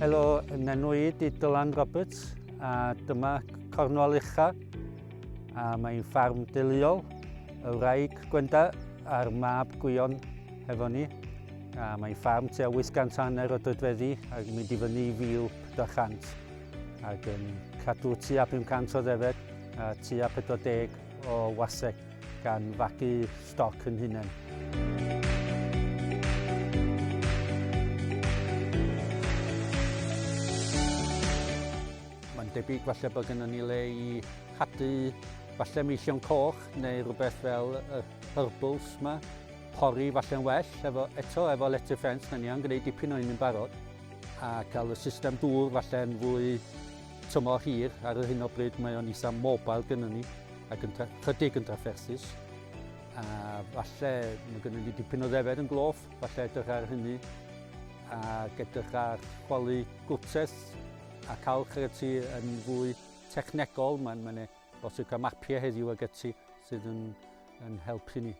Helo, yn enw i di Dylan Roberts a dyma Cornwall Ucha a mae'n ffarm deuluol, y wraig Gwenda a'r mab Gwion hefo ni a mae'n ffarm tua 800 hanner o droedfeddi ac yn mynd i fyny i 1,400 ac yn cadw tua 500 o ddefed a tua 40 o waseg gan fagu stoc yn hunain. Mae'n debyg falle bod gennym ni le i hadu falle meillion coch neu rhywbeth fel y herbals yma. Pori falle'n well, efo, eto efo electric fence, na ni yn gwneud dipyn o hyn yn barod. A cael y system dŵr falle'n fwy tymor hir, ar yr hyn o bryd mae o'n eitha mobile gynnon ni ac yn chydig yn drafferthus. A falle mae gynnon ni dipyn o ddefed yn gloff, falle edrych ar hynny ac edrych ar chwalu gwrteth a calch ag ati yn fwy technegol. Mae'n mae bosib cael mapiau heddiw ag ati sydd yn, yn helpu ni.